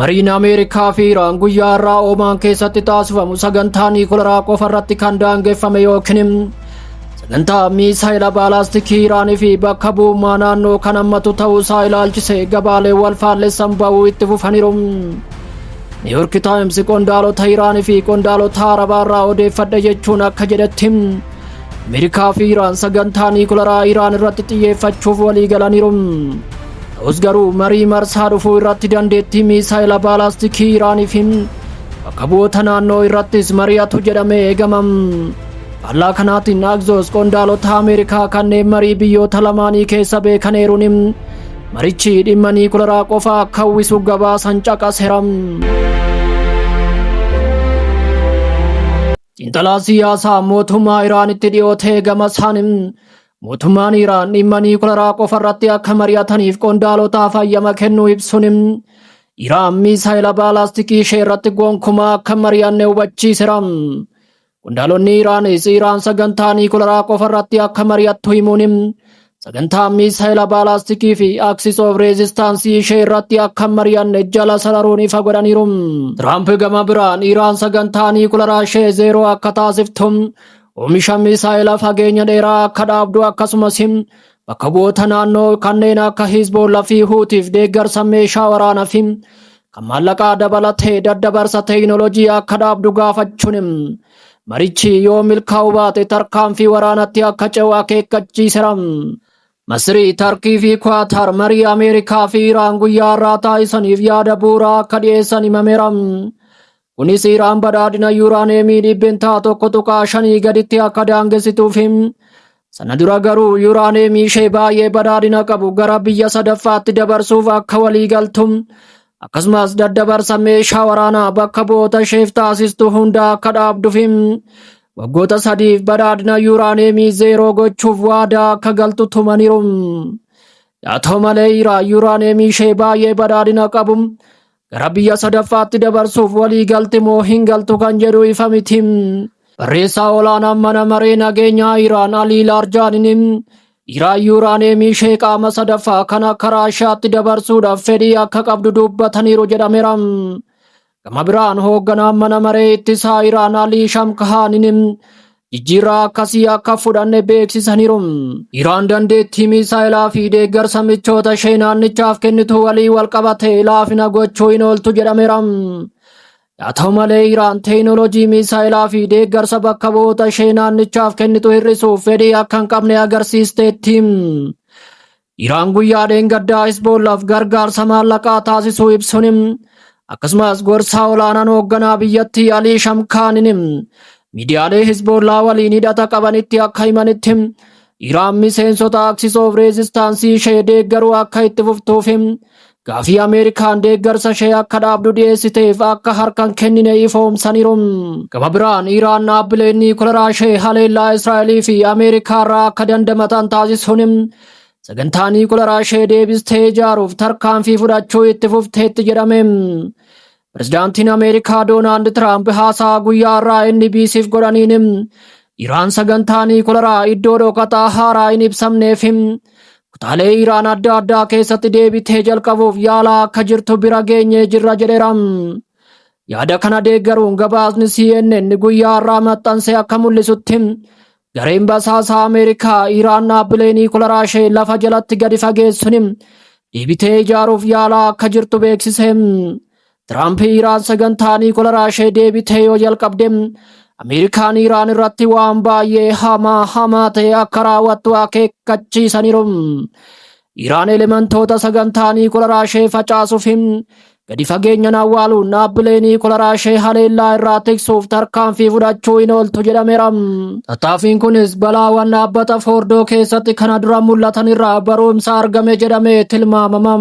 Mariin Ameerikaa fi Iraan guyyaa har'aa Oomaan keessatti taasifamu sagantaa niikularaa qofa irratti kan daangeffame yookiin sagantaa miisaayila baalaastikii Iraanii fi bakka bu'ummaa naannoo kan hammatu ta'uusaa ilaalchise gabaalee wal faallessan ba'uu itti fufaniiru. New York Times qondaalota Iraanii fi qondaalota Arabaa irraa odeeffadhe jechuun akka jedhetti, Ameerikaa fi Iraan sagantaa niikularaa Iraan irratti xiyyeeffachuuf walii galaniiru. Ta'us garuu marii marsaa dhufuu irratti dandeettii miisaayila baalaastikii Iraanii fi bakka bu'oota naannoo irrattis mari'atu jedhamee eegama. Faallaa kanaatiin, Axios qondaalota Ameerikaa kanneen marii biyyoota lamaanii keessa beekaneeruun marichi dhimma niikularaa qofa akka uwwisu gabaasan caqaseera. Xiinxalaa siyaasaa mootummaa Iraanitti dhiyoo ta'e gama isaan, mootummaan Iraan dhimma niikularaa qofa irratti akka mari'ataniif qondaalotaaf hayyama kennuu ibsuun, Iraan miisaayila baalaastikii ishee irratti gonkumaa akka mari'anne hubachiiseera. Qondaalonni Iraanis Iraan sagantaa niikularaa qofa irratti akka mari'attu himuun, sagantaa miisaayila baalaastikii fi Axis of Resistance ishee irratti akka mari'anne jala sararuun ifa godhaniiru. Tiraamp gama biraan Iraan sagantaa niikularaa ishee zeeroo akka taasiftu, oomisha miisaayila fageenya dheeraa akka dhaabdu, akkasumas bakka bu'oota naannoo kanneen akka Hizbollaa fi Huutiif deeggarsa meeshaa waraanaa fi kan maallaqaa dabalatee daddabarsa teekinooloojii akka dhaabdu gaafachuun, marichi yoo milkaa'uu baate tarkaanfii waraanatti akka ce'u akeekkachiiseera. Masrii, Tarkii fi Kwaatar marii Ameerikaa fi Iraan guyyaa har'aa taasisaniif yaada bu'uuraa akka dhiyeessan himameera. Kunis Iraan badhaadhina yuuraaneemii 1.5% gaditti akka daangessituuf, sana dura garuu yuuraaneemii ishee baay'ee badhaadhina qabu gara biyya sadaffaatti dabarsuuf akka walii galtu, akkasumas daddabarsa meeshaa waraanaa bakka bu'oota isheef taasistu hunda akka dhaabduuf, waggoota 3f badhaadhina yuuraaneemii zeeroo gochuuf waadaa akka galtu tumaniiru. Haa ta'u malee, Iraan yuuraaneemii ishee baay'ee badhaadhina qabu gara biyya sadaffaatti dabarsuuf walii galti moo hin galtu kan jedhu ifa miti. Barreessaa olaanaan mana maree nageenyaa Iraan Alii Laarjaaniin, Iraan yuuraaneemii ishee qaama sadaffaa kan akka Raashiyaatti dabarsuudhaaf fedhii akka qabdu dubbataniiru jedhameera. Gama biraan, hoogganaan mana maree ittisaa Iraan Alii Shamkahaaniin jijjiirraa akkasii akka fudhanne beeksisaniiru. Iraan dandeettii miisaayilaa fi deeggarsa michoota ishee naannichaaf kennitu walii wal qabatee laafina gochuu hin ooltu jedhameera. Haa ta'u malee, Iraan teekinooloojii miisaayilaa fi deeggarsa bakka bu'oota ishee naannichaaf kennitu hir'isuuf fedhii akka hin qabne agarsiisteetti. Iraan guyyaa dheengaddaa Hizboollaaf gargaarsa maallaqaa taasisuu ibsuun, akkasumas gorsaa olaanaan hoogganaa biyyattii Alii Shamkaaniin miidiyaalee Hizboollaa waliin hidhata qabanitti akka himanitti, Iraan miseensota Axis of Resistance ishee deeggaruu akka itti fuftuuf gaafii Ameerikaan deeggarsa ishee akka dhaabdu dhiyeessiteef akka harkan kennine ifoomsaniiru. Gama biraan, Iraan dhaabbileen niikularaa ishee haleellaa Israa'elii fi Ameerikaa irraa akka dandamatan taasisuun sagantaa niikularaa ishee deebistee ijaaruuf tarkaanfii fudhachuu itti fufteetti jedhame. Pirezidaantiin Ameerikaa Doonaald Tiraamp haasaa guyyaa har'aa NBCf godhaniin, Iraan sagantaa niikularaa iddoo dhokataa haaraa hin ibsamneef kutaalee Iraan adda addaa keessatti deebitee jalqabuuf yaalaa akka jirtu bira geenyee jirra jedheera. Yaada kana deeggaruun gabaasni CNN guyyaa har'aa maxxanse akka mul'isutti, gareen basaasaa Ameerikaa Iraan dhaabbilee niikularaa ishee lafa jalatti gadi fageessuun deebitee ijaaruuf yaalaa akka jirtu beeksise. Tiraamp Iraan sagantaa niikularaa ishee deebitee yoo jalqabde Ameerikaan Iraan irratti waan baay'ee hamaa hamaa ta'e akka raawwattu akeekkachiisaniiru. Iraan elementoota sagantaa niikularaa ishee facaasuuf gadi fageenyaan awwaaluun dhaabbilee niikularaa ishee haleellaa irraa tiksuuf tarkaanfii fudhachuu hin ooltu jedhameera. Tattaaffiin kunis balaawwan dhaabbata Foordoo keessatti kana dura mul'atan irraa barumsa argame jedhamee tilmaamama.